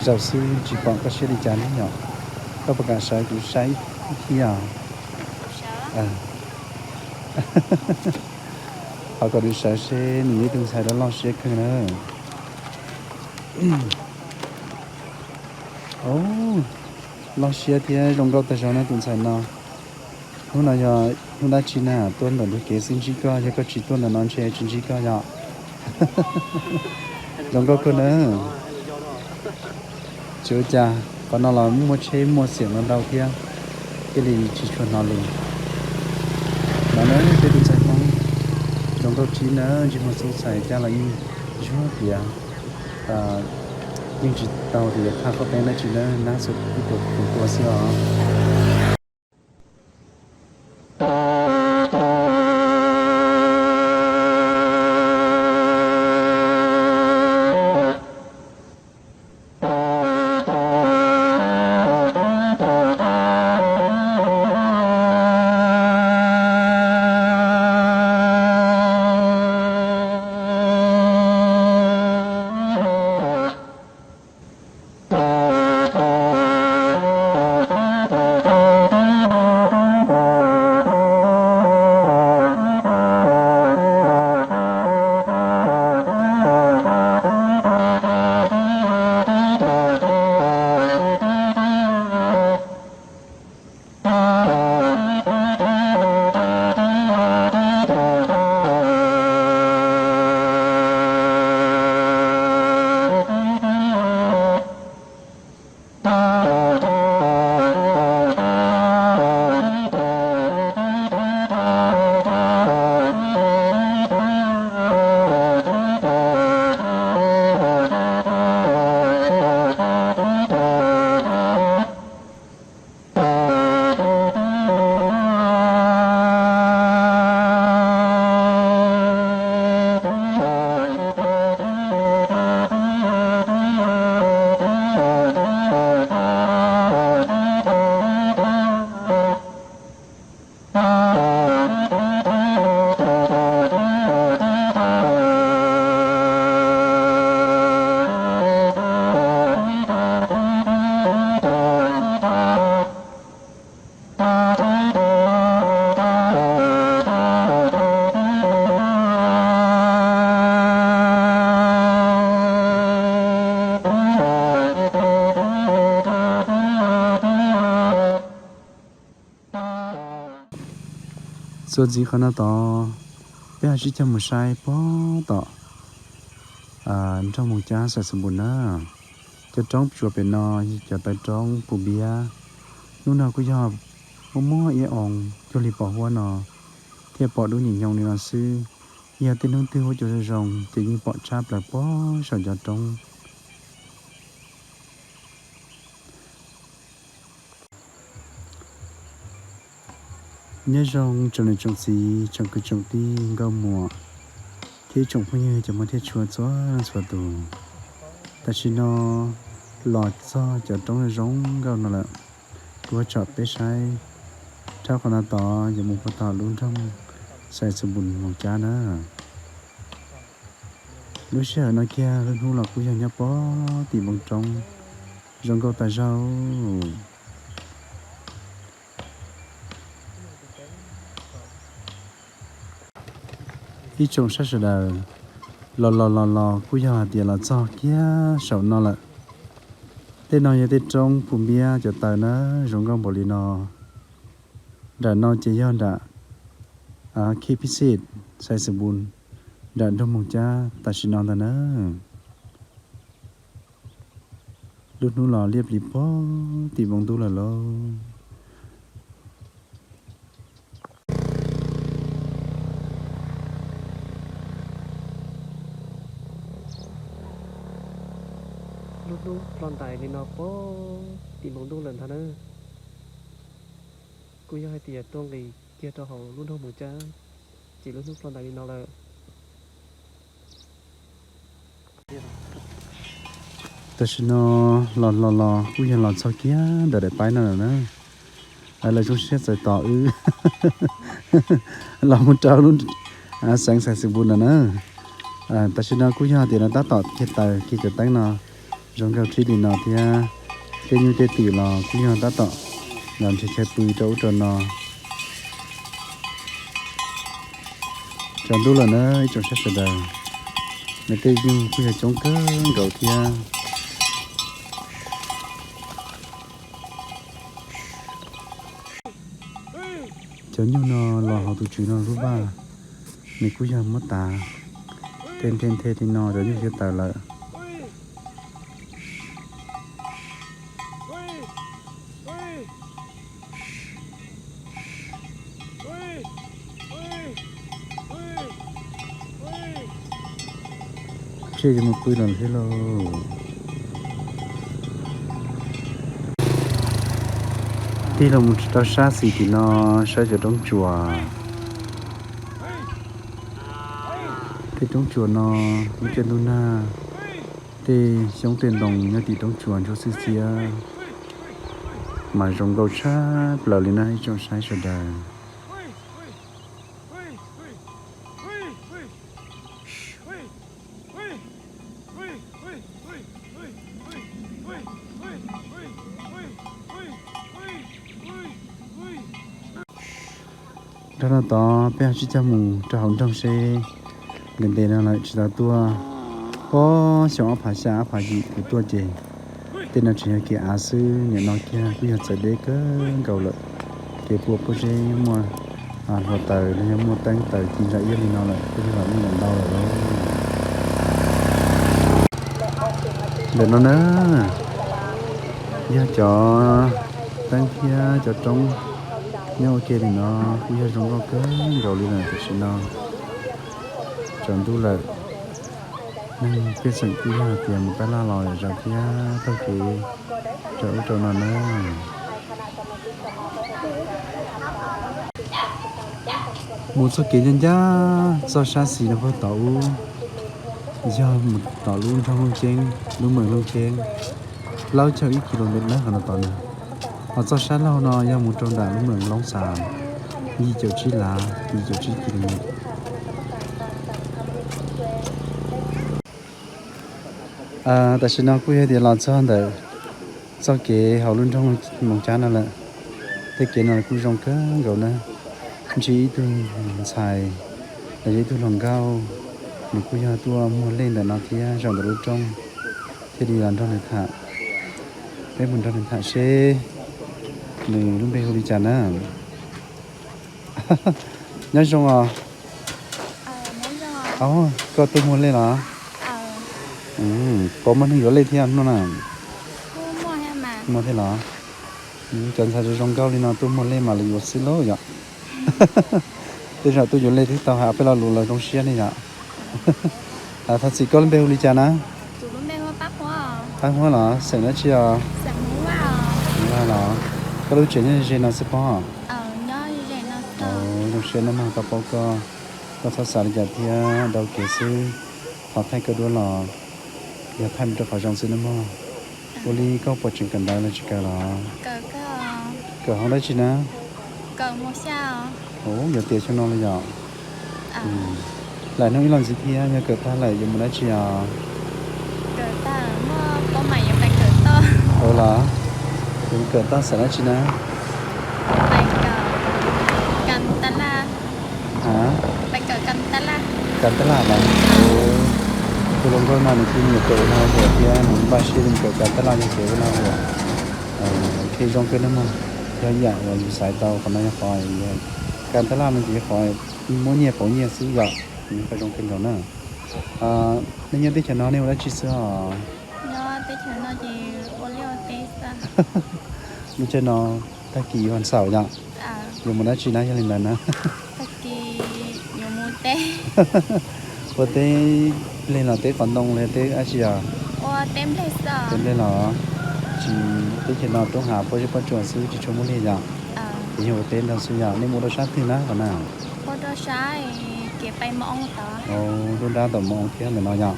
Zaum xwb tsis pom koj siab li cas li yom. Koj puas kam sawv kuv saib ib thiab? Thov kom nws sawv seb nws yog ib tug ntxhais loj siab kawg na. Loj siab thiab zoo nkauj tag zog na tus ntxhais no. Hnub no yog hnub dab tsi na, tuaj ntawm ntug kev xwb ntsib koj, yog koj tsis tuaj ntawm no ntshe tsis ntsib koj yom. Zoo nkauj kawg na. Tsis ua cas, qhov no los muaj tsheb muaj xiam no ntau thiab, thiaj li tsis tshua hnov lus. No na peb tus ntxhais Hmoob zoo nkauj tshaj na, ntsej muag xub txhais caj los yeej zuag tias yeej tsis tau tias yuav qhaj qhov teeb dab tsi na, nab xwb ib tug tus tua xwb os. Txuas ntxiv qhov no tod, peb ho sib cog mus saib pog tom nroog Moos Cab Xais Xus Npus na. Cov roob tsuas pem no yog cov taw roob Pus Npiab. Hnub no kuj yog muaj muaj ib oo cuag li pos huab no, thiaj pom dub nyim nyoos li no xwb. Yog tej hnub twg huab cua zoo zoo ces yeej pom tshab plaws pog saum cov roob. Nyob zoo tsoom niam tsoom txiv, tsoom kwv tsoom tij, nkauj muam thiab tsoom phooj ywg cov muaj thiab tshua txhua leej txhua tus. Tam sim no los txog cov roob zoo nkauj no lawm, kuv yuav tsom peb saib. Rau qhov no tod yuav mus puag tom lub nroog Xais Xus Npus Moos Cab na. Lub sij hawm no kiag lub hnub los kuj yog nyob pog tim npoo roob, zoo nkauj tas zog. Ib tsoom saib sawv daws, los los los los kuj yog hais tias los txog kiag saum no lawm. Tej no yog tej roob Pus Npiab cov taw na, zoo nkauj npaum li no. Nram no ces yog nram Khe Pis Xis, Xais Xus Npus, nram nroog Moos Cab tam sim no ntag na. Lub hnub los liab plis pog tim npoo ntub lawm lauj. Lub hnub plho ntais li no pog tim npoo ntub lawm ntag na. Kuj yog hais tias tuaj nqis kiag rau hauv lub nroog Moos Cab, ces lub hnub plho ntais li no lawm. Tam sim no los los los kuj yog los txog kiag ntawm daim paib no lawm na. Lawv zoo siab txais tos wb los mus rau lub xeev Xais Xus Npus no na. Tam sim no kuj yog tias no tab tom kiag taws kiag cov teeb no zoo nkauj tshaj li no thiab. Tej nyuj tej twm los kuj yog tab tom los nrhiav chaw pw rau ub rau no. Tsaus ntuj lawm na ib tsoom saib sawv daws, nws tej nyuj kuj yog coob kawg nkaus thiab. Cov nyuj no los hauv tus tswv no lub vaj, nws kuj yog muab tav tej nthe nthe li no cov nyuj thiaj tawm lawm. Tsheb yuav mus pw los thiab lauj. Tig los mus rau sab xis tim no saib cov roob tsuas. Tej roob tsuas no lub caij ntuj nag, tej xyoob tej ntoo nyob tim roob tsuas ntsuab xwb xiab mas zoo nkauj tshaj plaws li na ib tsoom saib sawv daws. Nrog no tod peb ho sib cog mus rau hauv nroog seb ntev ntev no lawm tsis tau tuaj. Pob xyoo ob phav xya ob phav yim kuv tuaj ces tej no tseem yog kev av xwb, nim no kiag kuj yog txawv deb kawg nkaus lawm. Kev pua pob zeb muaj hluav taws los yog muaj teeb taws ci ntsa iab li no lawm kuj yog los yeej los ntau lawm lauj. Ntawm no na yog cov teeb thiab cov roob nyob ua ke li no kuj yog zoo nkauj kawg nkaus li lawm tam sim no. Tsaus ntuj lawm, neeg pej xeem kuj yog hais tias mus tab laj los zom zaws thiab taug kev rau ub rau no na. Mus txoj kev ncaj ncaj txoj sab xis no puag tom ub, yog mus tom lub nroog Looj Ceeb, lub meem Looj Ceeb, plaub caug ib kilomev na qhov no tom na. Ho txoj sab laug no yog mus rau nram lub meem Loob Xas, yim caum tsib lav, yim caum tsib kilomev. Tam sim no kuj yog tias los txog ntawm txoj kev hauv lub nroog Moos Cab no lawm. Tej kev no kuj zoo kawg nkaus na. Ntsib ib tug ntxhais los yog ib tug hluas nkauj, nws kuj yog tuaj muag lej ntawm no thiab zaum ntawm lub roob, thiaj li los nrog nws tham. Peb mus nrog nws tham seb nws lub npe hu li cas na. Nyob zoo os. Koj tuaj muag lej los? Puas muaj neeg yuav lej thiab hnub no na? Muaj thiab los? Cov ntxhais zoo zoo nkauj li no tuaj muag lej mas lawv yuav xwb lauj yom. Tej zaum tuaj yuav lej twb tau hais peb lo lus los zoo siab ne yom. Thov txim, koj lub npe hu li cas na? Pab Huab los, xeem dab tsi os? Vaj los. Koj lub tsev nyob ze no xwb pob? Zoo siab nawb mog, tau paub koj. Koj txhob xav li cas thiab, dhau kev xwb. Thov thaij koj duab los yog thaij mus rau qhov zoo xwb nawb mog. Ua li koj puas tseem kawm ntawv los tsis kawm los? Kawm hauv dab tsi na? Yuav tiav xyoo no li yom? Lam nug ib los ntxiv thiab, yog kawm tag lawm yuav mus dab tsi os? Ua los, yuav kawm tag xeem dab tsi na? Kam Taj Laj los? Tus hluas nkauj no nws kuj nyiam kawm ua nag ua haus thiab, nws npaj siab li kawm Kam Taj Laj yog kev ua nag ua haus. Ok, zoo kawg nawb mog. Yog ib yam uas yus xaiv tau qhov no yog qhov Kam Taj Laj no ces yog qhov muab nyiaj pauv nyiaj xwb yom, nws qhov zoo kawg nkaus na. Nej nyob teb chaws no nej ua dab tsi xwb os? Lub caij no tag kis yuav xaum yom, yuav mus dab tsi na yog li ntawd na? Ua teb nplej los teb qos ntoo los teb dab tsi os? Teb nplej los? Tsis, teb chaws no roob hav pob zeb pob tsuas xwb tsis tshua muaj liaj yom? Ces yog ua teb nrog xwb yom. Nej mus rau sab twg na qhov na? Rau sab tom Mos Oo thiab ntawm no yom?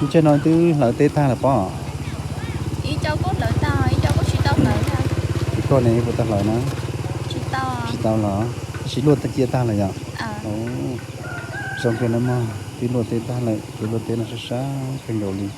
Lub caij no twb hlawv teb tag lawm pob? Ces koj ne puas tau hlawv na? Tsis tau los? Tab sis luaj cia tag lawm yom? Zoo kawg nawb mog. Twb luaj teb tag lawm, kev luaj teb no sab sab kawg nkaus li.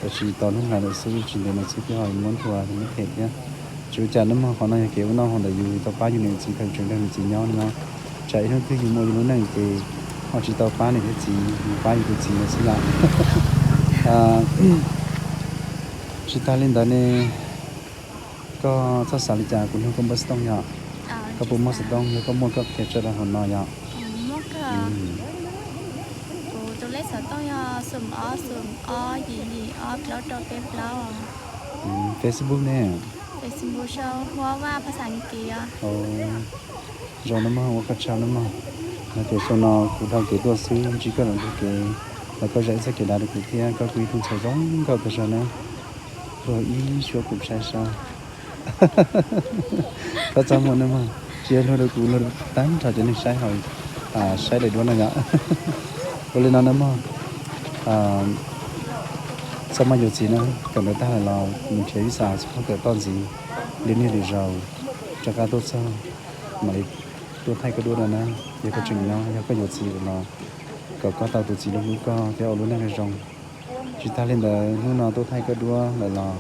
Tab sis tos hnub hais lawm xwb, tsis ntev no xwb thiab ho muab nthua muab them thiab. Tsis ua cas nawb mog, qhov no yog kev ua noj ua haus ntawm yus tau pab yus niam yus txiv thaum tseem nrog niam txiv nyob no. Tsam ib hnub twg yus muaj yus lub neej ces ho tsis tau pab niam thiab txiv, yus pab yus tus txiv no xwb yom. Tsis tas li ntawd ne, koj txhob xav li cas, kuv nug koj npawb xov tooj yom. Koj puas muaj xov tooj, yog koj muaj koj qhia tso rau hauv no yom. Kuv tus lej xov tooj yog xoom ob xoom ob yim yim ob plaub rau peb plaub. Facebook ne? Facebook sau Huab Vaj Phaj Xav Kiv. Zoo nawb mog, ua koj tsaug nawb mog. Hais tias xyoo no kuv dhau kev tuaj xwb, ntsib koj los ntug kev, los koj zam ib txoj kev dav rau kuv thiab. Koj kuj ib tug ntxhais zoo nkauj tag zog nawb. Luag ib suab kuv saib sab. Txhob txaj muag nawb mog, tsis yog luag rau kuv, luag tag nrho cov neeg saib hauv, saib daim duab no yom. Ua li no nawb mog, txhob maj yuav txiv na, kawm ntawv tag lawm los mus nrhiav vis a txhob kawm toj ntxiv, lwm niaj lwm zaus rov qab tuaj txog mam li tuaj thaij koj duab no na. Yog koj tseem nyob, yog koj yuav txiv lawm los kom koj tau tus txiv los hlub koj thiab ua lub neej zoo. Tsis tas li ntawd, hnub no tuaj thaij koj duab lawm los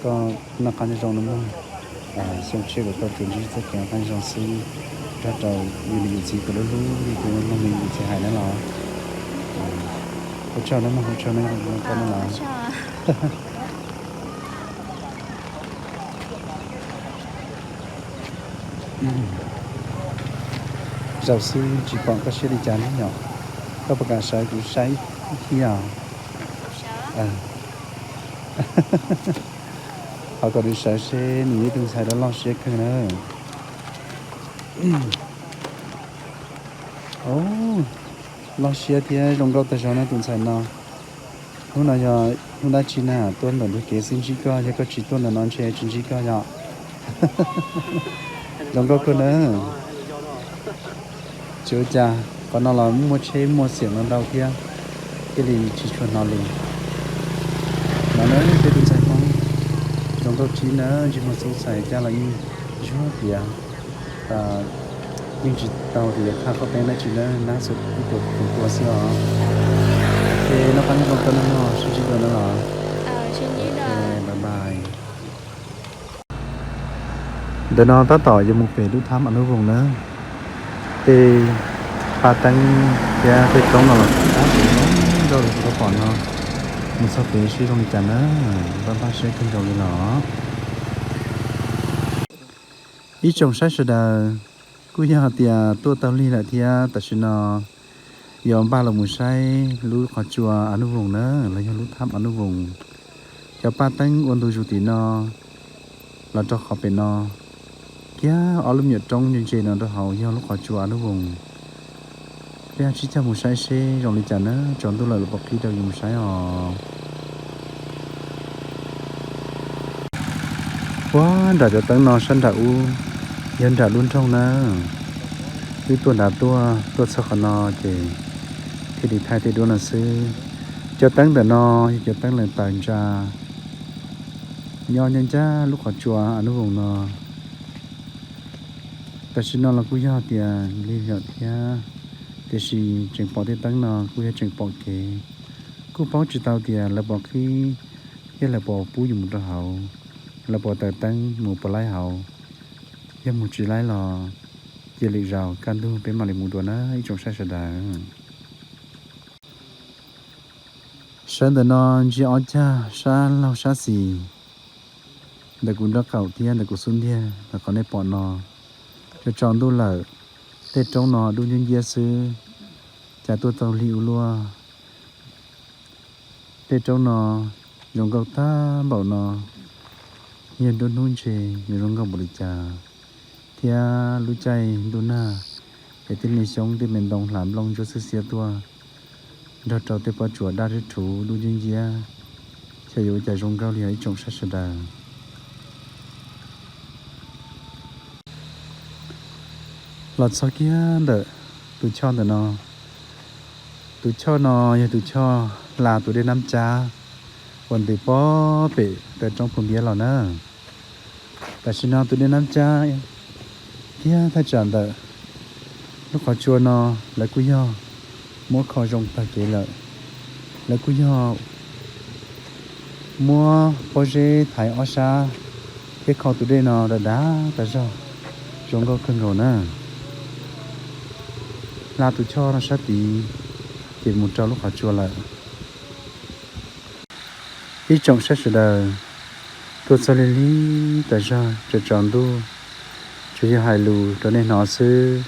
koj noj qab nyob zoo nawb mog. Xyoo tshiab kom koj tsuas ntsib txoj kev noj qab nyob zoo xwb, nrog rau yus niam yus txiv kom lub hlub li tus mloog me yus txiv hais na los. Ua tsaug nawb mog, ua tsaug nawb koj na los. Zaum xwb tsis pom koj siab li cas ne yom. Koj puas kam sawv kuv saib ib pliag? Thov kom nws sawv seb nws yog ib tug ntxhais loj loj siab kawg na. Loj siab thiab zoo nkauj tag zog na tus ntxhais no. Hnub no yog hnub dab tsi na, tuaj ntawm ntug kev xwb ntsib koj, yog koj tsis tuaj ntawm no ntshe tsis ntsib koj yom. Zoo nkauj kawg na. Tsis ua cas, qhov no los muaj tsheb muaj xiam no ntau thiab, thiaj li tsis tshua hnov lus. No na peb tus ntxhais Hmoob zoo nkauj tshaj na, ntsej muag xub txhais caj los yeej zuag pliav. Yeej tsis tau tias yuav thaj qhov teeb dab tsi na, nab xwb ib puas tus tua xwb os. Ok, noj qab nyob zoo koj nawb mog, sib ntsib dua na los. Bye bye. Ntawm no tab tom yuav mus pem lub thab Anuvoos na. Tej paj teeb thiab tej roob no los tab tom zoo nkauj li kuv pom no. Mus txog pem seb zoo li cas na, npaj npaj siab kawg nkaus li los. Ib tsoom saib sawv daws, kuj yog hais tias tuaj tau lig lawm thiab tam sim no yuav npaj los mus saib lub qhov tsua Anuvoos na, los yog lub thab Anuvoos. Cov paj teeb ua ntu zus tim no los rau qhov pem no, kiag ob lub me nyuam roob ntse ntse no rau hauv yog lub qhov tsua Anuvoos. Peb sib coj mus saib seb zoo li cas na, tsaus ntuj lawm los puas qhib rau yus mus saib os. Puag nram cov teeb no sab nram ub yog nram lub nroog na. Wb tuaj nrad tuaj, tuaj txog qhov no ces thiaj li thaij tej duab no xwb. Cov teeb ntawm no yog cov teeb lees taws ntsa nyob ncaj ncaj lub qhov tsua Anuvoos no. Tam sim no los kuj yog tias lig lawm thiab, tiam sis tseem pom tej teeb no kuj yog tseem pom kev. Kuj paub tsis tau tias lawv puas qhib thiab lawv puas pub yus mus rau hauv, lawv puas taws teeb mus puas laib hauv. Yog mus tsis laib los cia lwm zaus kaj ntug peb mam li mus dua na ib tsoom saib sawv daws. Sawv ntawm no ntsia ob cag sab laug sab xis, ntawm kuv nraub qaum thiab ntawm kuv xub ntiag ntawm qhov nej pom no, tsaus tsaus ntuj lawm, tej roob no dub nciab nciab xwb, cas tuaj tau lig ua luaj. Tej roob no zoo nkauj tag npaum no, yog nruab hnub ntshe yuav zoo nkauj npaum li cas, thiab lub caij ntuj nag es tej me xyoob tej me ntoo hlav nplooj ntsuab xiab xiab tuaj, nrog rau tej pob tsuas daj rhuv rhuv dub nciab nciab, xyov yuav ua cas zoo nkauj li os ib tsoom saib sawv daws. Los txog kiag ntawm tus choj ntawm no, tus choj no yog tus choj hla tus dej Nab Cab uas ntws pob pem taw roob Phu Npiab los na. Tam sim no tus dej Nab Cab thiab thaj tsam ntawm lub qhov tsua no lawv kuj yog muab kho zoo tag kev lawm. Lawv kuj yog muab pob zeb thaiv ob sab thiab kho tus dej no dav dav tas zog, zoo nkauj kawg nkaus na. Hla tus choj no sab tid ces mus rau lub qhov tsua lawm. Ib tsoom saib sawv daws, tuaj txog lig lig tas zog tsaus tsaus ntuj, tsuas yog hais lus rau nej hnov xwb,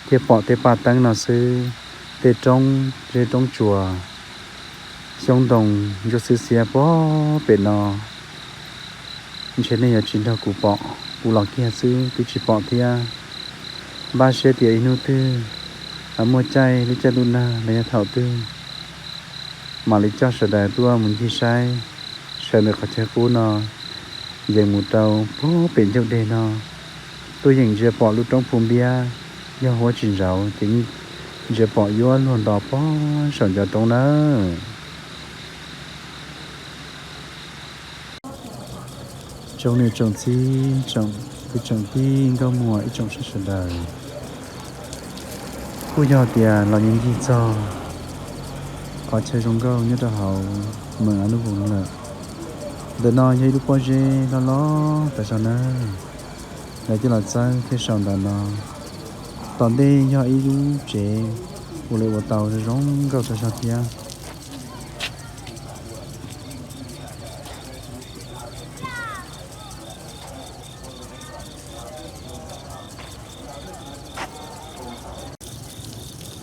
thiaj pom tej paj teeb no xwb. Tej roob zeb roob tsuas, xyoob ntoo ntsuab xiab xiab puag pem no, ntshe nej yuav tsis nrog kuv pom, kuv los kiag xwb twb tsis pom thiab. Npaj siab tias ib hnub twg muaj caij lub caij ntuj nag los yog thaum twg mam li coj sawv daws tuaj mus ncig saib, sawv ntawm qhov chaw qub no yees mus rau puag pem ncauj deg no, tuaj yeem ntsia pom lub roob Phu Npiab, yog huab tsis ntsaud ces ntsia pom yuav luag nto puag saum ncov roob nawb. Tsoom niam tsoom txiv, tsoom kwv tsoom tij, nkauj muam ib tsoom saib sawv daws, kuj yog tias los ncig txog qhov chaw zoo nkauj nyob rau hauv Meem Ab Nub Voos lawm. Ntawm no yog ib lub pob zeb loj loj tas zog nawb. Lawv coj los txawb thiab sau ntawm no. Tom ntej yog ib lub tsev ua lawv ua tau zoo nkauj tas zog thiab.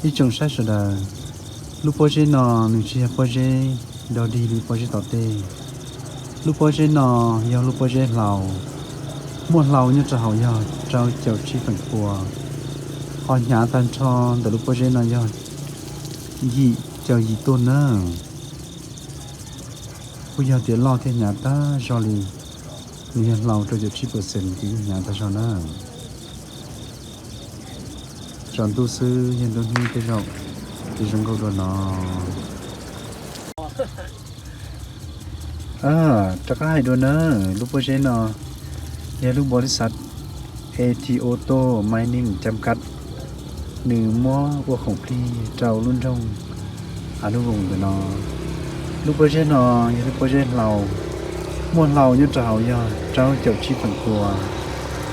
Ib tsoom saib sawv daws, lub pob zeb no nws tsis yog pob zeb dog dig li pob zeb tom tej. Lub pob zeb no yog lub pob zeb hlau, muaj hlau nyob rau hauv yog rau caum tsib feem pua. Ho hnyav tag nrho ntawm lub pob zeb no yog yim caum yim tuj nawb. Kuj yog tias loj thiab hnyav tag zog li, nws yog hlau rau caum tsib percent ces yeej hnyav tag zog na. Tsaus ntuj xwb yog nruab hnub tej zaum tsis zoo nkauj dua no. Rov qab hais dua na, lub pob zeb no yog lub npau li xav A T Auto Mining Jam Kat, nws muab ua khoom plig rau lub nroog Ab Nub Voos ntawm no. Lub pob zeb no yog lub pob zeb hlau, muaj hlau nyob rau hauv yog rau caum tsib feem pua,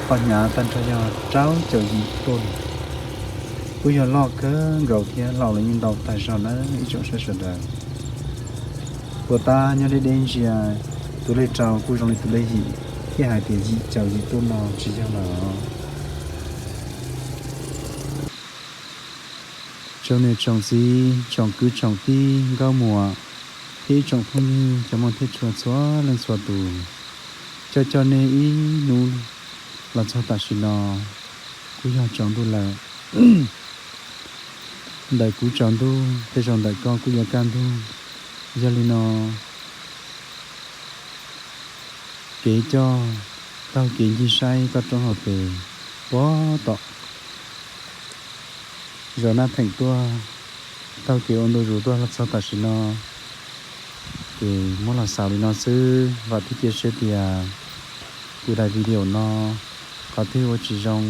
ho hnyav tag nrho yog rau caum yim tuj. Kuj yog loj kawg nkaus thiab hlau los yeej ntau tag zog nawb ib tsoom saib sawv daws. Puas tab nyob deb deb ntsia tus lej rau kuj zoo li tus lej yim, thiaj hais tias yim caum yim tuj no tsis yog lawm. Tsoom niam tsoom txiv, tsoom kwv tsoom tij, nkauj muam, thiab ib tsoom phooj ywg cov muaj thiab tshua txhua leej txhua tus, coj coj nej ib hnub los txog tam sim no kuj yog tsaus ntuj lawm. Ntawm kuv tsaus ntuj, tej zaum ntawm koj kuj yuav kaj ntug. Yog li no, kev coj taug kev ncig saib toj roob hauv pes puag tom Zos Naj Theem tuaj, taug kev ua ntu zus tuaj los txog tam sim no, ces muab los xaus li no xwb. Vam thiab cia siab tias kuv daim video no qhov twg ua tsis zoo,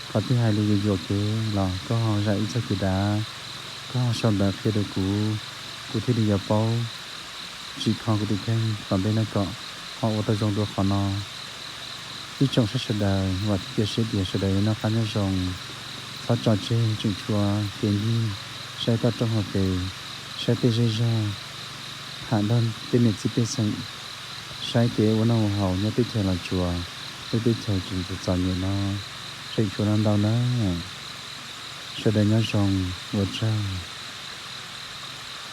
qhov twg hais lus yuam yuam kev los koj ho zam ib txoj kev dav, koj ho sau ntawv qhia rau kuv, kuv thiaj li yuav paub tsim kho kuv tus kheej tom ntej no kom ho ua tau zoo dua qhov no. Ib tsoom saib sawv daws, vam thiab cia siab tias sawv daws yuav noj qab nyob zoo. Txhob tso tseg, tseem tshuav kev ncig saib toj roob hauv pes, saib tej zej zog, tham nrog tej niam txiv pej xeem, saib kev ua noj ua haus nyob teb chaws Los Tsuas, lub teb chaws tseem txom nyem no. Tseem tshuav no ntau na. Sawv daws nyob zoo, ua tsaug.